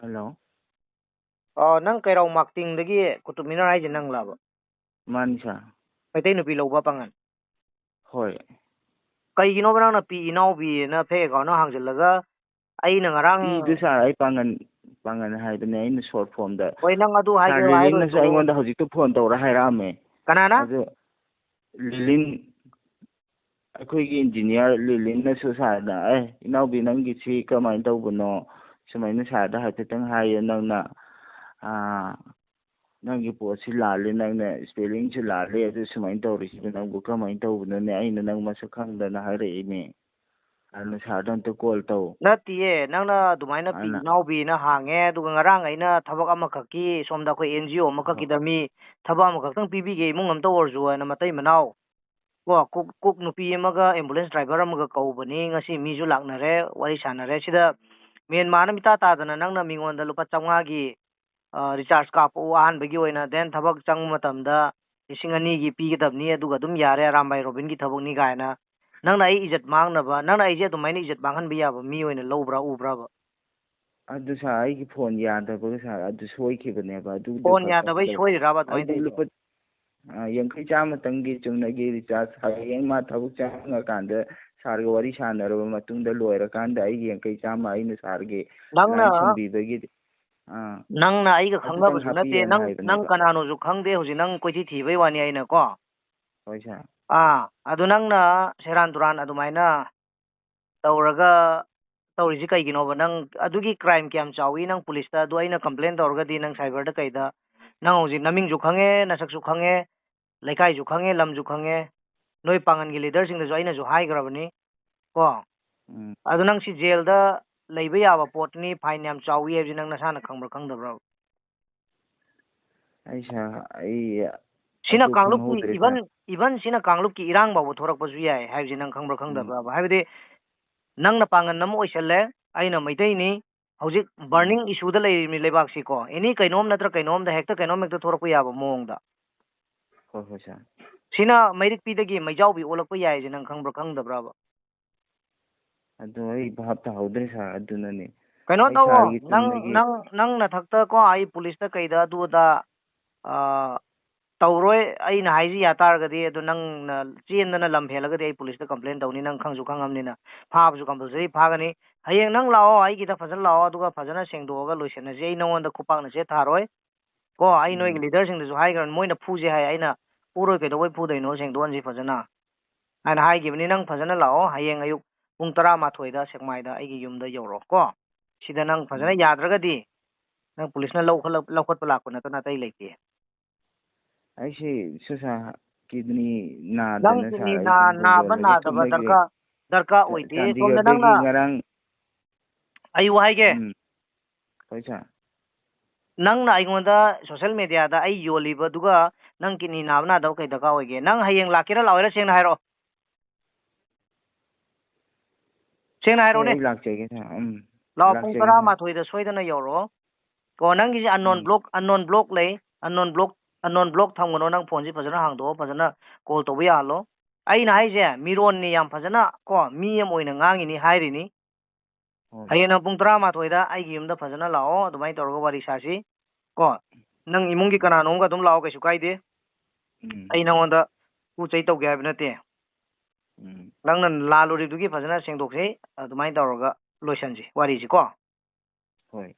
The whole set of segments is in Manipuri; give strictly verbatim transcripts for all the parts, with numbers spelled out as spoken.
ꯍꯜꯂꯣ꯫ ꯑꯣ, ꯅꯪ ꯀꯩꯔꯥꯎ ꯃꯥꯛꯇꯤꯡꯗꯒꯤ ꯀꯨꯇꯨꯕ ꯃꯤꯅꯔ ꯍꯥꯏꯁꯦ ꯅꯪꯂꯕ? ꯃꯥꯅꯤ ꯁꯥꯔ꯫ ꯃꯩꯇꯩ ꯅꯨꯄꯤ ꯂꯧꯕ ꯄꯥꯡꯒꯜ? ꯍꯣꯏ꯫ ꯀꯩꯒꯤꯅꯣꯕ ꯅꯪꯅ ꯄꯤ ꯏꯅꯥꯎꯕꯤꯅ ꯐꯦꯛ ꯑꯦꯀꯥꯎꯟ ꯍꯥꯡꯖꯤꯜꯂꯒ? ꯑꯩꯅ ꯉꯔꯥꯡ ꯄꯤꯗꯨ ꯁꯥꯔ, ꯑꯩ ꯄꯥꯡꯒꯜ, ꯄꯥꯡꯒꯜ ꯍꯥꯏꯕꯅꯦ, ꯑꯩꯅ ꯁꯣꯔꯠ ꯐꯣꯝꯗ꯫ ꯍꯣꯏ, ꯅꯪ ꯑꯗꯨ ꯁꯥꯔ ꯍꯥꯏꯒꯦꯔꯥ ꯂꯤꯂꯤꯡꯅꯁꯨ ꯍꯥꯏꯔꯣꯏꯗ꯭ꯔꯣ? ꯑꯩꯉꯣꯟꯗ ꯍꯧꯖꯤꯛꯇ ꯐꯣꯟ ꯇꯧꯔ ꯍꯥꯏꯔꯛꯑꯝꯃꯦ꯫ ꯀꯅꯥꯅ? ꯑꯗꯨ ꯂꯤꯂꯤꯟ, ꯑꯩꯈꯣꯏꯒꯤ ꯏꯟꯖꯤꯅꯤꯌꯥꯔ ꯂꯤꯂꯤꯟꯅꯁꯨ ꯁꯥꯔꯗ, "ꯑꯦ, ꯏꯅꯥꯎꯕꯤ, ꯅꯪꯒꯤꯁꯤ ꯀꯃꯥꯏꯅ ꯇꯧꯕꯅꯣ? ꯁꯨꯃꯥꯏꯅ ꯁꯥꯔꯗ ꯍꯥꯏꯐꯦꯠꯇꯪ ꯍꯥꯏꯌꯣ, ꯅꯪꯅ, ꯑꯥ, ꯅꯪꯒꯤ ꯄꯣꯠꯁꯤ ꯂꯥꯜꯂꯤ, ꯅꯪꯅ ꯏꯁꯄꯦꯂꯤꯡꯁꯨ ꯂꯥꯜꯂꯤ, ꯑꯗꯨ ꯁꯨꯃꯥꯏꯅ ꯇꯧꯔꯤꯁꯤꯕꯨ ꯅꯪꯕꯨ ꯀꯃꯥꯏꯅ ꯇꯧꯕꯅꯣꯅꯦ? ꯑꯩꯅ ꯅꯪ ꯃꯁꯛ ꯈꯪꯗꯅ ꯍꯥꯏꯔꯛꯏꯅꯦ꯫ ꯑꯗꯨꯅ ꯁꯥꯔꯗ ꯑꯝꯇ ꯀꯣꯜ ꯇꯧ"꯫ ꯅꯠꯇꯤꯌꯦ, ꯅꯪꯅ ꯑꯗꯨꯃꯥꯏꯅ ꯄꯤ ꯑꯗꯨꯅ ꯏꯅꯥꯎꯕꯤꯅ ꯍꯥꯡꯉꯦ, ꯑꯗꯨꯒ ꯉꯔꯥꯡ ꯑꯩꯅ ꯊꯕꯛ ꯑꯃꯈꯛꯀꯤ, ꯁꯣꯝꯗ ꯑꯩꯈꯣꯏ ꯑꯦꯟ ꯖꯤ ꯑꯣ ꯑꯃꯈꯛꯀꯤꯗ ꯍꯣꯏ꯫ ꯃꯤ ꯊꯕꯛ ꯑꯃꯈꯛꯇꯪ ꯄꯤꯕꯤꯒꯦ, ꯏꯃꯨꯡ ꯑꯝꯇ ꯑꯣꯏꯔꯁꯨ ꯍꯥꯏꯅ ꯃꯇꯩ ꯃꯅꯥꯎ ꯀꯣ, ꯀꯨꯛ, ꯀꯨꯛ ꯅꯨꯄꯤ ꯑꯃꯒ ꯑꯦꯝꯕꯨꯂꯦꯟꯁ ꯗ꯭ꯔꯥꯏꯚꯔ ꯑꯃꯒ ꯀꯧꯕꯅꯤ꯫ ꯉꯁꯤ ꯃꯤꯁꯨ ꯂꯥꯛꯅꯔꯦ, ꯋꯥꯔꯤ ꯁꯥꯟꯅꯔꯦ꯫ ꯁꯤꯗ ꯃꯦꯟ ꯃꯥꯟ ꯑꯃ ꯏꯇꯥ ꯇꯥꯗꯅ ꯅꯪꯅ ꯃꯤꯉꯣꯟꯗ ꯂꯨꯄꯥ ꯆꯥꯝꯃꯉꯥꯒꯤ, ꯑ, ꯔꯤꯆꯥꯔꯖ ꯀꯥꯞꯄꯛꯎ ꯑꯍꯥꯟꯕꯒꯤ ꯑꯣꯏꯅ, then ꯊꯕꯛ ꯆꯪꯕ ꯃꯇꯝꯗ ꯂꯤꯁꯤꯡ ꯑꯅꯤꯒꯤ ꯄꯤꯒꯗꯕꯅꯤ, ꯑꯗꯨꯒ ꯑꯗꯨꯝ ꯌꯥꯔꯦ, ꯑꯔꯥꯝꯕꯥꯏ ꯔꯣꯕꯤꯟꯒꯤ ꯊꯕꯛꯅꯤ ꯀꯥꯏꯅ꯫ ꯅꯪꯅ ꯑꯩ ꯏꯖꯠ ꯃꯥꯡꯅꯕ, ꯅꯪꯅ ꯑꯩꯁꯦ ꯑꯗꯨꯃꯥꯏꯅ ꯏꯖꯠ ꯃꯥꯡꯍꯟꯕ ꯌꯥꯕ ꯃꯤ ꯑꯣꯏꯅ ꯂꯧꯕ꯭ꯔꯥ, ꯎꯕ꯭ꯔꯥꯕ? ꯑꯗꯨ ꯁꯥꯔ, ꯑꯩꯒꯤ ꯐꯣꯟ ꯌꯥꯗꯕꯒ ꯁꯥꯔ, ꯑꯗꯨ ꯁꯣꯏꯈꯤꯕꯅꯦꯕ꯫ ꯑꯗꯨꯗ ꯐꯣꯟ ꯈꯛ ꯌꯥꯗꯕꯩ ꯈꯪꯗꯕ꯫ ꯁꯣꯏꯔꯤꯔꯕ ꯑꯗꯨꯃꯥꯏꯅ ꯑꯩꯗꯤ ꯇꯧꯔꯤꯗꯣ? ꯂꯨꯄꯥ, ꯑ, ꯌꯥꯡꯈꯩ ꯆꯥꯝꯃꯇꯪꯒꯤ ꯆꯨꯝꯅꯒꯤ ꯔꯤꯆꯥꯔꯖ, ꯍꯌꯦꯡ ꯃꯥ ꯊꯕꯛ ꯆꯪꯉꯀꯥꯟꯗ ꯁꯥꯔꯒ ꯋꯥꯔꯤ ꯁꯥꯟꯅꯔꯕ ꯃꯇꯨꯡꯗ, ꯂꯣꯏꯔꯀꯥꯟꯗ ꯑꯩꯒꯤ ꯌꯥꯡꯈꯩ ꯆꯥꯝꯃ ꯑꯩꯅ ꯁꯥꯔꯒꯤ ꯅꯪꯅ, ꯂꯥꯏꯟ ꯁꯤꯟꯕꯤꯕꯒꯤ, ꯑꯥ, ꯅꯪꯅ ꯑꯩꯒ ꯑꯗꯨꯇꯪ ꯈꯪꯅꯕꯁꯨ ꯅꯠꯇꯦ, ꯍꯥꯞꯄꯤꯌꯣꯅ ꯅꯪ, ꯅꯪ ꯍꯥꯏꯕꯅꯦꯕ꯫ ꯀꯅꯥꯅꯣꯁꯨ ꯈꯪꯗꯦ꯫ ꯍꯧꯖꯤꯛ ꯅꯪ ꯀꯣꯏꯊꯤ ꯊꯤꯕꯩ ꯋꯥꯅꯤ ꯑꯩꯅ ꯀꯣ꯫ ꯍꯣꯏ ꯁꯥꯔ꯫ ꯑꯥ, ꯑꯗꯨ ꯅꯪꯅ ꯁꯦꯔꯥꯟ ꯇꯨꯔꯥꯟ ꯑꯗꯨꯃꯥꯏꯅ ꯇꯧꯔꯒ ꯇꯧꯔꯤꯁꯤ ꯀꯩꯒꯤꯅꯣꯕ? ꯅꯪ ꯑꯗꯨꯒꯤ ꯀ꯭ꯔꯥꯏꯝ ꯀꯌꯥꯝ ꯆꯥꯎꯏ? ꯅꯪ ꯄꯨꯂꯤꯁꯇ ꯑꯗꯨ ꯑꯩꯅ ꯀꯝꯄ꯭ꯂꯦꯟ ꯇꯧꯔꯒꯗꯤ, ꯅꯪ ꯁꯥꯏꯕꯔꯗ ꯀꯩꯗ, ꯅꯪ ꯍꯧꯖꯤꯛ ꯅꯃꯤꯡꯁꯨ ꯈꯪꯉꯦ, ꯅꯁꯛꯁꯨ ꯈꯪꯉꯦ, ꯂꯩꯀꯥꯏꯁꯨ ꯈꯪꯉꯦ, ꯂꯝꯁꯨ ꯈꯪꯉꯦ, ꯅꯣꯏ ꯄꯥꯡꯒꯜꯒꯤ ꯂꯤꯗꯔꯁꯤꯡꯗꯁꯨ ꯑꯩꯅꯁꯨ ꯍꯥꯏꯈ꯭ꯔꯕꯅꯤ ꯀꯣ꯫ ꯎꯝ꯫ ꯑꯗꯨ ꯅꯪ ꯁꯤ ꯖꯦꯜꯗ ꯂꯩꯕ ꯌꯥꯕ ꯄꯣꯠꯅꯤ, ꯐꯥꯏꯟ ꯌꯥꯝ ꯆꯥꯎꯏ ꯍꯥꯏꯕꯁꯤ ꯅꯪ ꯅꯁꯥꯅ ꯈꯪꯕ꯭ꯔꯥ ꯈꯪꯗꯕ꯭ꯔꯥ? ꯑꯩ ꯁꯥꯔ, ꯑꯩ ꯁꯤꯅ ꯑꯗꯨ ꯀꯥꯡꯂꯨꯞꯀꯤ, ꯈꯪꯍꯧꯗ꯭ꯔꯦ ꯏꯚꯟ, ꯁꯥꯔ꯫ ꯏꯚꯟ ꯁꯤꯅ ꯀꯥꯡꯂꯨꯞꯀꯤ ꯏꯔꯥꯡ ꯐꯥꯎꯕ ꯊꯣꯔꯛꯄꯁꯨ ꯌꯥꯏ ꯍꯥꯏꯕꯁꯤ ꯅꯪ ꯈꯪꯕ꯭ꯔꯥ ꯎꯝ꯫ ꯈꯪꯗꯕ꯭ꯔꯥꯕ? ꯍꯥꯏꯕꯗꯤ ꯅꯪꯅ ꯄꯥꯡꯒꯜ ꯑꯃ ꯑꯣꯏꯁꯜꯂꯦ, ꯑꯩꯅ ꯃꯩꯇꯩꯅꯤ, ꯍꯧꯖꯤꯛ ꯎꯝ꯫ ꯕꯔꯅꯤꯡ ꯏꯁꯨꯗ ꯂꯩꯔꯤꯕꯅꯤ ꯂꯩꯕꯥꯛꯁꯤꯀꯣ, ꯑꯦꯅꯤ ꯀꯩꯅꯣꯝ ꯅꯠꯇ꯭ꯔ ꯀꯩꯅꯣꯝꯗ ꯍꯦꯛꯇ ꯀꯩꯅꯣꯝ ꯍꯦꯛꯇ ꯊꯣꯔꯛꯄ ꯌꯥꯕ ꯃꯑꯣꯡꯗ꯫ ꯍꯣꯏ, ꯍꯣꯏ, ꯁꯥꯔ꯫ ꯁꯤꯅ ꯃꯩꯔꯤꯛꯄꯤꯗꯒꯤ ꯃꯩꯖꯥꯎꯕꯤ ꯑꯣꯜꯂꯛꯄ ꯌꯥꯏꯁꯦ ꯅꯪ ꯈꯪꯕ꯭ꯔꯥ ꯈꯪꯗꯕ꯭ꯔꯥꯕ? ꯑꯗꯨ ꯑꯩ ꯚꯥꯞ ꯇꯥꯍꯧꯗ꯭ꯔꯦ ꯁꯥꯔ, ꯑꯗꯨꯅꯅꯦ꯫ ꯀꯩꯅꯣ ꯑꯩ ꯇꯧꯋꯣ, ꯁꯥꯔꯒꯤ ꯅꯪ ꯇꯨꯡꯗꯒꯤ ꯅꯪ ꯅꯪ ꯅꯊꯛꯇ ꯀꯣ, ꯑꯩ ꯄꯨꯂꯤꯁꯇ ꯀꯩꯗ ꯑꯗꯨ ꯑꯗ, ꯑ, ꯇꯧꯔꯣꯏ, ꯑꯩꯅ ꯍꯥꯏꯁꯤ ꯌꯥ ꯇꯥꯔꯒꯗꯤ, ꯑꯗꯨ ꯅꯪꯅ ꯆꯦꯟꯗꯅ ꯂꯝ ꯍꯦꯜꯂꯒꯗꯤ ꯑꯩ ꯄꯨꯂꯤꯁꯇ ꯀꯝꯄ꯭ꯂꯦꯟ ꯇꯧꯅꯤ, ꯅꯪ ꯈꯪꯁꯨ ꯈꯪꯉꯝꯅꯤꯅ꯫ ꯐꯥꯕꯁꯨ ꯀꯝꯄꯜꯁꯔꯤ ꯐꯥꯒꯅꯤ꯫ ꯍꯌꯦꯡ ꯅꯪ ꯂꯥꯛꯑꯣ, ꯑꯩꯒꯤꯗ ꯐꯖꯅ ꯂꯥꯛꯑꯣ, ꯑꯗꯨꯒ ꯐꯖꯅ ꯁꯦꯡꯗꯣꯛꯑꯒ ꯂꯣꯏꯁꯤꯟꯅꯁꯤ꯫ ꯑꯩ ꯅꯉꯣꯟꯗ ꯈꯨꯄꯥꯛꯅ ꯆꯦꯠ ꯊꯥꯔꯣꯏ ꯀꯣ꯫ ꯑꯩ ꯅꯣꯏꯒꯤ ꯎꯝ ꯂꯤꯗꯔꯁꯤꯡꯗꯁꯨ ꯍꯥꯏꯈ꯭ꯔꯕꯅꯤ, ꯃꯣꯏꯅ ꯐꯨꯁꯦ ꯍꯥꯏ, ꯑꯩꯅ ꯐꯨꯔꯣꯏ, ꯀꯩꯗꯧꯕꯩ ꯐꯨꯗꯣꯏꯅꯣ, ꯁꯦꯡꯗꯣꯛꯍꯟꯁꯤ ꯐꯖꯅ ꯍꯥꯏꯅ ꯍꯥꯏꯈꯤꯕꯅꯤ꯫ ꯅꯪ ꯐꯖꯅ ꯂꯥꯛꯑꯣ, ꯍꯌꯦꯡ ꯑꯌꯨꯛ ꯄꯨꯡ ꯇꯔꯥꯃꯥꯊꯣꯏꯗ ꯁꯦꯛꯃꯥꯏꯗ ꯑꯩꯒꯤ ꯌꯨꯝꯗ ꯌꯧꯔꯣ ꯀꯣ꯫ ꯁꯤꯗ ꯅꯪ ꯐꯖꯅ ꯎꯝ ꯌꯥꯗ꯭ꯔꯒꯗꯤ ꯅꯪ ꯄꯨꯂꯤꯁꯅ ꯂꯧꯈꯠꯂ- ꯂꯧꯈꯠꯄ ꯂꯥꯛꯄ ꯅꯠꯇꯅ ꯑꯇꯩ ꯂꯩꯇꯦ꯫ ꯑꯩꯁꯦ ꯁꯨꯁꯥ ꯀꯤꯗꯅꯤ ꯅꯪ ꯅꯥꯗꯅ ꯀꯤꯗꯅꯤ ꯁꯥꯔ ꯑꯩ ꯅꯥ- ꯁꯨꯝ ꯅꯥꯕ ꯌꯣꯜꯂꯒꯦ ꯅꯥꯗꯕ ꯊꯨꯝꯗꯒꯤ ꯗꯔꯀꯥꯔ ꯗꯔꯀꯥꯔ ꯑꯣꯏꯗꯦ꯫ ꯁꯣꯝꯗ ꯅꯪꯅ ꯆꯥꯟꯗꯤꯒꯔꯗꯒꯤ ꯉꯔꯥꯡ ꯑꯩ ꯋꯥ ꯍꯥꯏꯒꯦ, ꯎꯝ ꯍꯣꯏ ꯁꯥꯔ ꯅꯪꯅ ꯑꯩꯉꯣꯟꯗ ꯁꯣꯁꯦꯜ ꯃꯦꯗꯤꯌꯥꯗ ꯑꯩ ꯌꯣꯜꯂꯤꯕꯗꯨꯒ ꯅꯪ ꯀꯤꯗꯅꯤ ꯅꯥꯕ ꯅꯥꯗꯕ ꯀꯩ ꯗꯔꯀꯥꯔ ꯑꯣꯏꯒꯦ? ꯅꯪ ꯍꯌꯦꯡ ꯂꯥꯛꯀꯦꯔꯥ ꯂꯥꯛꯑꯣꯏꯔꯥ ꯁꯦꯡꯅ ꯍꯥꯏꯔꯛꯑꯣ꯫ ꯁꯦꯡꯅ ꯍꯣꯏ ꯍꯥꯏꯔꯛꯑꯣꯅꯦ꯫ ꯑꯩ ꯂꯥꯛꯆꯒꯦ ꯁꯥꯔ ꯎꯝ ꯂꯥꯛꯑꯣ, ꯄꯨꯡ ꯂꯥꯛꯆꯒꯦ ꯁꯥꯔ ꯇꯔꯥꯃꯥꯊꯣꯏꯗ ꯁꯣꯏꯗꯅ ꯌꯧꯔꯛꯑꯣ꯫ ꯀꯣ, ꯅꯪꯒꯤꯁꯦ unknown ꯎꯝ block, unknown block ꯂꯩ, unknown block, unknown block ꯊꯝꯒꯅꯣ꯫ ꯅꯪ ꯐꯣꯟꯁꯤ ꯐꯖꯅ ꯍꯥꯡꯗꯣꯛꯑꯣ, ꯐꯖꯅ ꯀꯣꯜ ꯇꯧꯕ ꯌꯥꯍꯜꯂꯣ꯫ ꯑꯩꯅ ꯍꯥꯏꯁꯦ ꯃꯤꯔꯣꯟꯅꯤ, ꯌꯥꯝ ꯐꯖꯅ ꯀꯣ ꯃꯤ ꯑꯃ ꯑꯣꯏꯅ ꯉꯥꯡꯉꯤꯅꯤ ꯍꯥꯏꯔꯤꯅꯤ꯫ ꯍꯣꯏ ꯍꯌꯦꯡ ꯅꯪ ꯄꯨꯡ ꯇꯔꯥꯃꯥꯊꯣꯏꯗ ꯑꯩꯒꯤ ꯌꯨꯝꯗ ꯐꯖꯅ ꯂꯥꯛꯑꯣ, ꯑꯗꯨꯃꯥꯏꯅ ꯇꯧꯔꯒ ꯋꯥꯔꯤ ꯁꯥꯁꯤ ꯀꯣ꯫ ꯅꯪ ꯏꯃꯨꯡꯒꯤ ꯎꯝ ꯀꯅꯥꯅꯣꯝꯒ ꯑꯗꯨꯝ ꯂꯥꯛꯑꯣ, ꯀꯩꯁꯨ ꯀꯥꯏꯗꯦ꯫ ꯎꯝ ꯑꯩ ꯅꯉꯣꯟꯗ ꯄꯨ ꯆꯩ ꯇꯧꯒꯦ ꯍꯥꯏꯕ ꯅꯠꯇꯦ꯫ ꯎꯝ ꯅꯪꯅ ꯂꯥꯜꯂꯨꯔꯤꯗꯨꯒꯤ ꯐꯖꯅ ꯁꯦꯡꯗꯣꯛꯁꯤ, ꯑꯗꯨꯃꯥꯏꯅ ꯇꯧꯔꯒ ꯂꯣꯏꯁꯟꯁꯤ ꯋꯥꯔꯤꯁꯤ ꯀꯣ꯫ ꯍꯣꯏ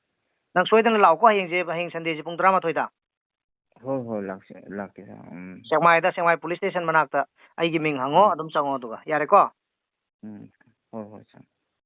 ꯅꯪ ꯁꯣꯏꯗꯅ ꯂꯥꯛꯑꯣꯀꯣ ꯍꯌꯦꯡꯁꯦ, ꯍꯌꯦꯡ ꯁꯟꯗꯦꯁꯦ ꯄꯨꯡ ꯇꯔꯥꯃꯥꯊꯣꯏꯗ꯫ ꯍꯣꯏ ꯍꯣꯏ ꯂꯥꯛꯆ ꯂꯥꯛꯀꯦ ꯁꯥꯔ ꯎꯝ ꯁꯦꯛꯃꯥꯏꯗ, ꯁꯦꯛꯃꯥꯏ ꯄꯨꯂꯤꯁ ꯁ꯭ꯇꯦꯁꯟ ꯃꯅꯥꯛꯇ ꯑꯩꯒꯤ ꯃꯤꯡ ꯍꯪꯉꯣ, ꯎꯝ ꯑꯗꯨꯝ ꯆꯪꯉꯣ, ꯑꯗꯨꯒ ꯌꯥꯔꯦꯀꯣ꯫ ꯎꯝ ꯍꯣꯏ ꯍꯣꯏ ꯁꯥꯔ